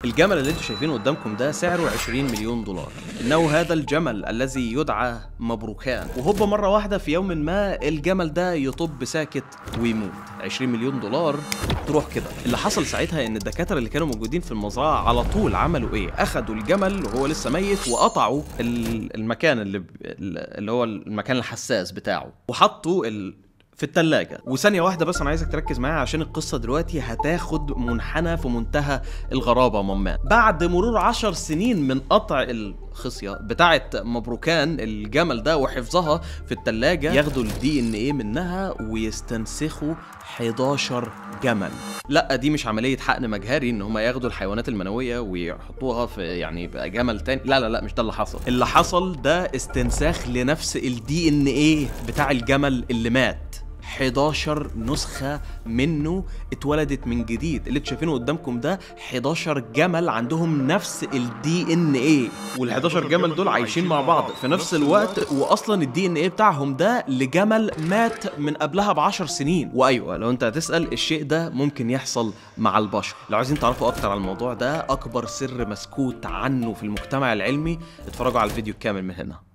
الجمل اللي انتم شايفينه قدامكم ده سعره 20 مليون دولار. انه هذا الجمل الذي يدعى مبروكان، وهوبا مرة واحدة في يوم ما الجمل ده يطب ساكت ويموت. 20 مليون دولار تروح كده. اللي حصل ساعتها ان الدكاترة اللي كانوا موجودين في المزرعة على طول عملوا ايه؟ اخدوا الجمل وهو لسه ميت وقطعوا المكان اللي هو المكان الحساس بتاعه، وحطوا في التلاجة. وثانية واحدة بس أنا عايزك تركز معايا عشان القصة دلوقتي هتاخد منحنى في منتهى الغرابة. ممان بعد مرور 10 سنين من قطع الخصية بتاعة مبروكان الجمل ده وحفظها في التلاجة، ياخدوا ال DNA منها ويستنسخوا 11 جمل. لا دي مش عملية حقن مجهري ان هما ياخدوا الحيوانات المنوية ويحطوها في يعني بقى جمل تاني، لا لا لا مش ده اللي حصل. اللي حصل ده استنساخ لنفس ال DNA بتاع الجمل اللي مات. 11 نسخة منه اتولدت من جديد. اللي شايفينه قدامكم ده 11 جمل عندهم نفس ال DNA، وال 11 جمل دول عايشين مع بعض في نفس الوقت، واصلا ال DNA بتاعهم ده لجمل مات من قبلها ب10 سنين. وايوة لو انت هتسأل الشيء ده ممكن يحصل مع البشر. لو عايزين تعرفوا اكتر عن الموضوع ده، اكبر سر مسكوت عنه في المجتمع العلمي، اتفرجوا على الفيديو الكامل من هنا.